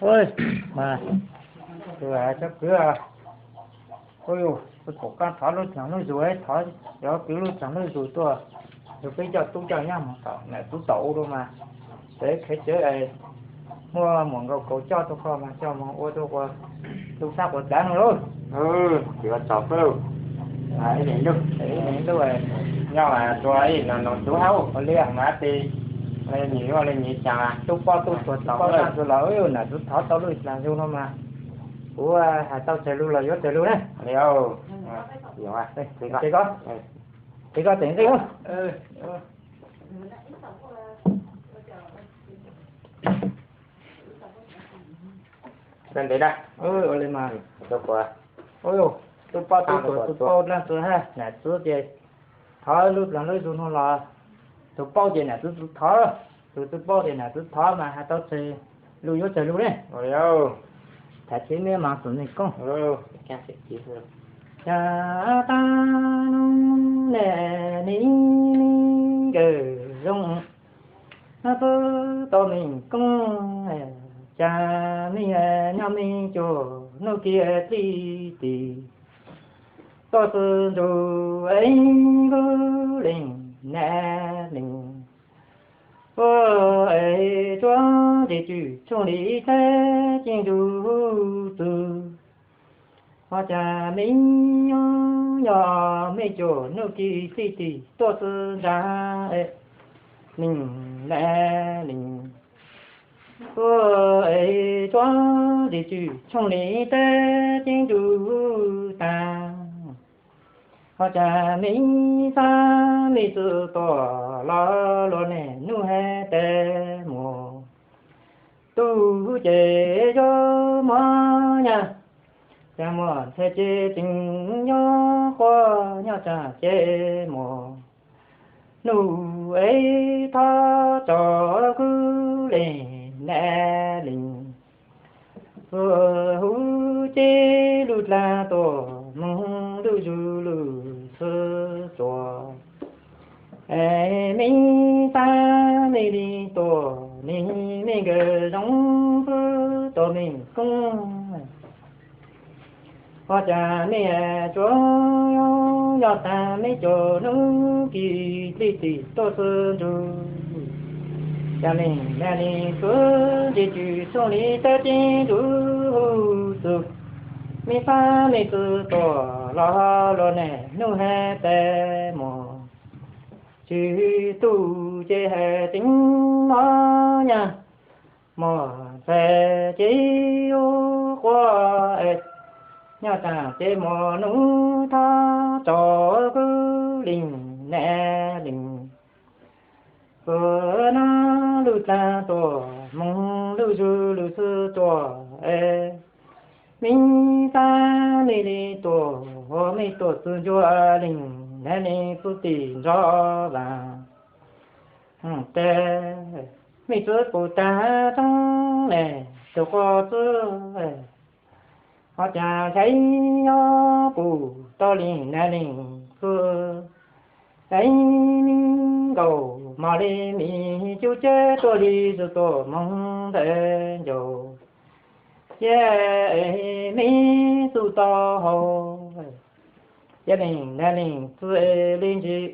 Ua, mas, tus tsob kwv, ua, tus pom koj thov lub tseem lub zus, thov cov kwv lub tseem lub zus tuaj, yog peb coj tub coj nyab mus tom niam tub tom ub lawm mas, peb khev cawv muaj muam nkaus kaus coj rau koj mas coj mus ua rau ua tus sab quav txav no lauj. Ua tsaug, ib leeg lub, nyob mas tua ib no no tub hauj ua li mas tis, nyiam ua li nyiam cas tub poj tub tuag tau los niam tub thov tau lub tseem lub zus no mas, kuv hais tau tsawg lus los yuav tsawg lus na. Tes koj, tes koj tes nqi. Ua li mas, tus poj tub tuag tus paub leej twg hab niam tub ces thov lub tseem lub zus no los, tus paub ces niam tub thov, tus tsis paub ces niam tub thov mas hais tau tsawg lus yuav tsawg lus ne. Tham tsis me mas tus neeg koob. Cas tag nub ne, ni nkawm zoo, pub tau me koob, cas me nyob me cuag hnub kis pliv tis, tuaj txug ntsug es kuv leej nam leej, ua es tsuav ntsis cwm tshooj li teb ceeb ntsug txug, ho cas me nyob me cuag hnub kis pliv tis tuaj txug ntag es, leej nam leej, ua es tsuav ntsis cwm tshooj li teb ceeb ntsug tag, ho cas me xab me txwv tuaj los luag niaj hnub hais tes mus, tub ces yuav mob nyab, cas muaj ntxhais ces tseem yuav quaj, nyob tsam ces muaj hnub es thov tso kuv leej nam leej, ua huv ces lub dlaag tuaj moog lub zug lub xwb tuaj, es me xab me li tuaj, ni me nkawm zoo pub tau me koob, ho cas me tsuav nyob tag me cuag hnub kis pliv tis tuaj txug ntsug, cas leej nam leej tsuav ntsis cwm tshooj li teb ceeb ntsug txug, me xab me txwv tuaj los luag niaj hnub hais tes mus, tsis tub ces hais tseem mob nyab, muaj ntxhais ces yuav quaj, nyob tsam ces muaj hnub thov tso kuv leej nam leej, ua na lub dlaag tuaj moog lub zug lub xwb tuaj, me xab me li tuaj, me tuaj txug ntsug leej nam leej txuj tim nrov vaag, tes me txwv pum tag roob ne, tus quaj txwv, ho cas ntshai nyob pum tau leej nam leej txwv, es me nkaus mos li me cub ceb tuaj li zug tuaj moog ntawm ncaus, cia me txuj tau hau, cia leej nam leej txwv li ntsis,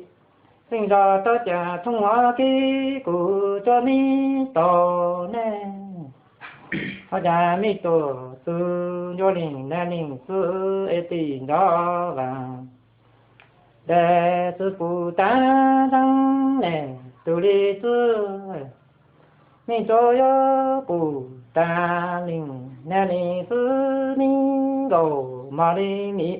feej zog rov cas thooj hov kib kuv tsuav me tau ne, ho cas me tuaj txug ntsug leej nam leej txwv es tim nrov vaag, tes txwv pum tag roob ne, tus li txwv, me tsuav yuav pum tag leej nam leej txwv, me nkaus mos li me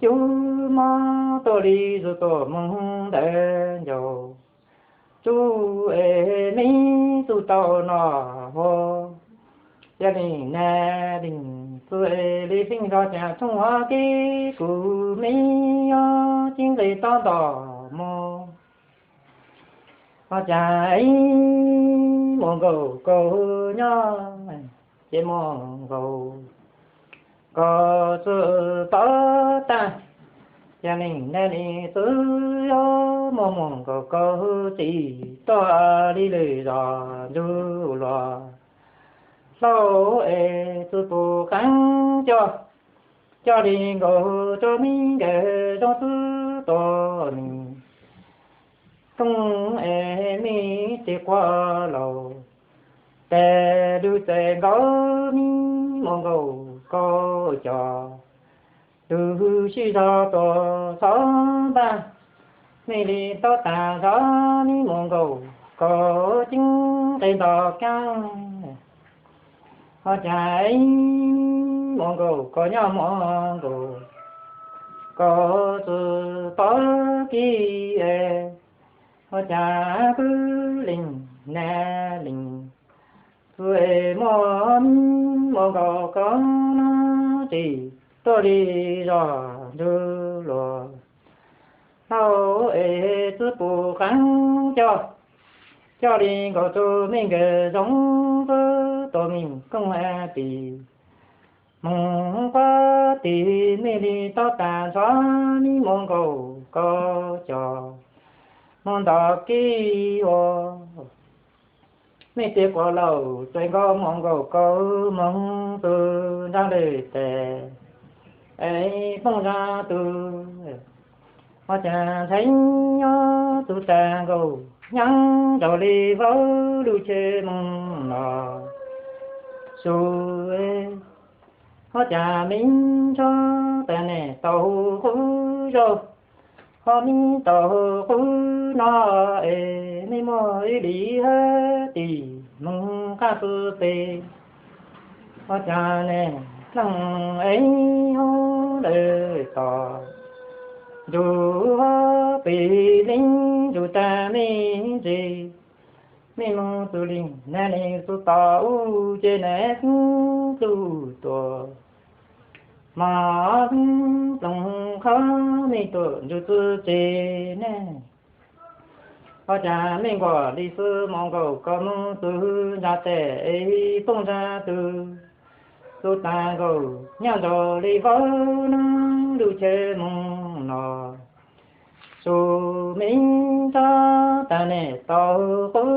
cub mob tuaj li zug tuaj moog ntawm ncaus, tsuj es me txuj tau no hov, cia leej nam leej txwv li feej zog cas thooj hov kib kuv me yuav ceeb nqe tob nto mus, ho cas muaj nkaus kaus nyob, ces muaj nkaus kaus txwv tau tag, cia leej nam leej txwv yuav muaj muaj nkaus kaus txim tuaj li lwm zos ntsug luag, Lauj es txwv pum qeeb coj, coj li nkaus rau me nkawm zoo xwb tos nws. Kooj es me tes quav laus, tes lug txais nkaus me muam nkaus kaus cos. Lug sib zog tuam txhov npaj, me li taub tas zov me muam nkaus kaus ceeb qe nto kaab. Ua cas muam nkaus kaus nyob muam nkaus kaus txwv pov kib es, ua cas kwv lees nag lees txwv es muaj me muam nkaus kaus no tsis tuaj li zog ntsuj luag. Lauj es txwv pum qeeb coj, coj li nkaus rau me nkawm zoo xwb tos me kooj a tis. Moog quab tis me li taub tas ntxhov me muam nkaus kaus cos, moog nto kib ua me tes quav laus txais nkaus muam nkaus kaus moog txug nraag lawm tes, es phooj zag tug, ua cas ntshai nyob txug tas nkaus nyaab nraug li vaub lug cheb moog los su, ua cas me ntsuag tas nem tau hu qub zog, ho me tau hu qub no es me muaj ib lim hab tim moog qab txwv pem. Ua cas ne dlaag es hub lawm tom ntug pem leej ntug tag me ntsis, me moog txug leej nag leej txug tom u ces nag xeeb txug tuam, mas xeeb ploog qhov me tuam ntug txwv tsev ne. Ua cas me nkaus li xwb muam nkaus kaus moog txug ntsa tes es phooj zag tug, txug tas nkaus nyaab nraug li vaub nub lug cheb moog los su, me ntsuag tas nem tau qub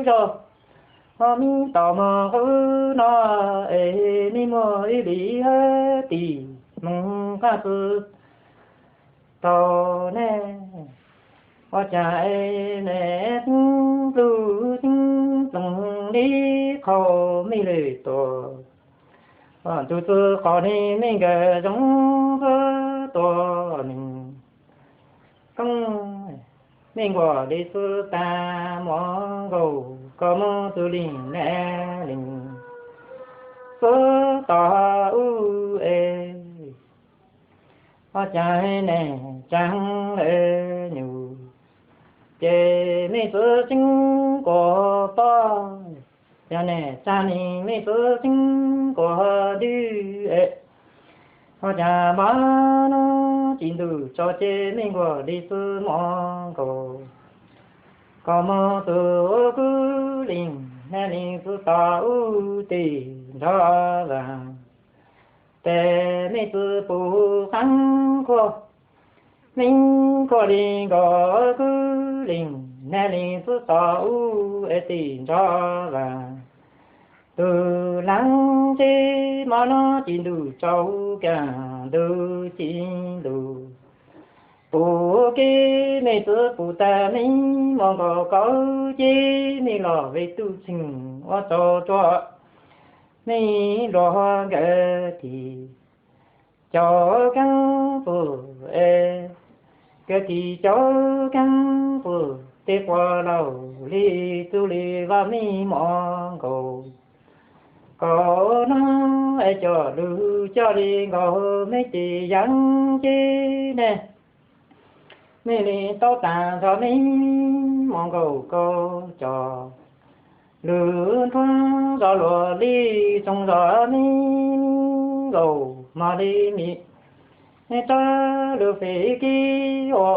zog, ho me tau moog qub no es me muaj ib lim hab tim moog qab txwv tau ne. Ua cas es nag xeeb txug xeeb ploog li qhov me lwm tuam, ntug txwv qhov ni me nkawm zoo xwb tuam nws. Kooj, me nkaus li xwb tas muam nkaus kaus moog txug leej nag leej xwb tom u es, ua cas nag tsaag lawm nyuj, ces me txwv xeeb kuas pob, yog nag tsaag ni me txwv xeeb kuas dwb es, ua cas mov nub tsis ntug tso ces me nkaus li xwb muam nkaus kaus moog txug kuv leej nag leej xwb tom u tim nrov vaag. Tes me txwv pum qeeb khuaj, me khuaj li nkaus kuv leej nag leej xwb tom u es tim nrov vaag. Tug laag tsev mov nub tsis ntug tso kaag ntug tsis ntug. Pum kev me txwv pum tag me muam nkaus kaus ces me los ve tub txheej ua tsaug rua me luag nkawd tim cov keeb pum es, nkawd tim cov keeb pum tej quas laus li txuj li vaj me muam nkaus kaus nub es coj lug coj li nkaus me tes yaav ces nag me li taub tas nrho me muam nkaus kaus cos, lug nruab zov luag li tsoog zov me nkaus mog li mi, rov lug fem kev ua.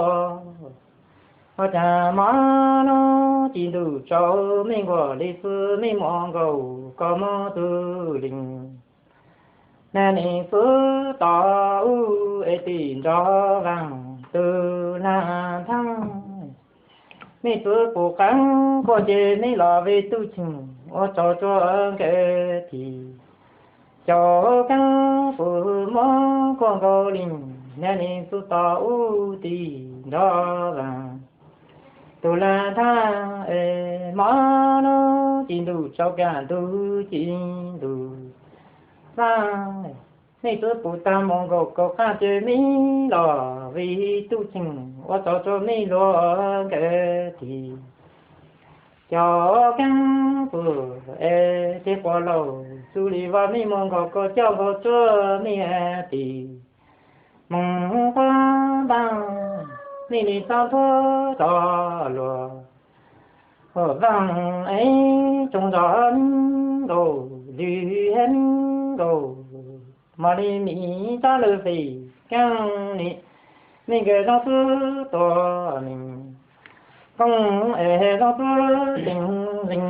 Ua cas mov nub tsis ntug tso me nkaus li xwb me muam nkaus kaus moog txug leej nag leej xwb tom u es tim nrov vaag tug laag thaab. Mej txwv pum qeeb kuaj ces mej los vij tub txheej ua tsaug rua nkawd tis. Cov keeb pum muab kuaj nkaus li, nab nij txuj tos ub tis nrov vaag. Tug lag thab es mov nub ci ntuj tsaus kaaj ntug ci ntuj xaab. Mej txwv pum taag moog nkaus kaum qaab ces mej los vij tub txheej ua tsaug rua mej luag nkawd tis. Cov keeb pum es tej quas laug txuj li vaaj mej moog nkaus kaum coj nkaus rua mej tis. Moog quab npaaj mej nij txhob nthuav rov luag. Huv vaaj es tsoom zog meb nkaus lwm hab meb nkaus, mas li mej txhob lwm fem keeb li, mej nkawd zoo txwv tua mej koob es zoo txwv teeg zeeg.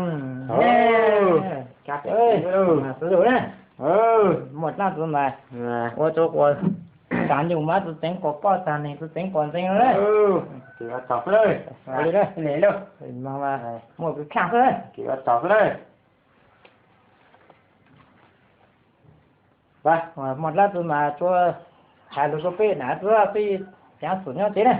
Muaj dlaab tsi mas ua rua quas tsav nyug mas txwv txeev quas poj, tsav neeg txwv txeev quas ntxeeg le. Muaj kws khaaj xwb. Muaj dlaab tsi mas tsuas has lug rua peb na, tsuas peb caav xum nyob tsev na.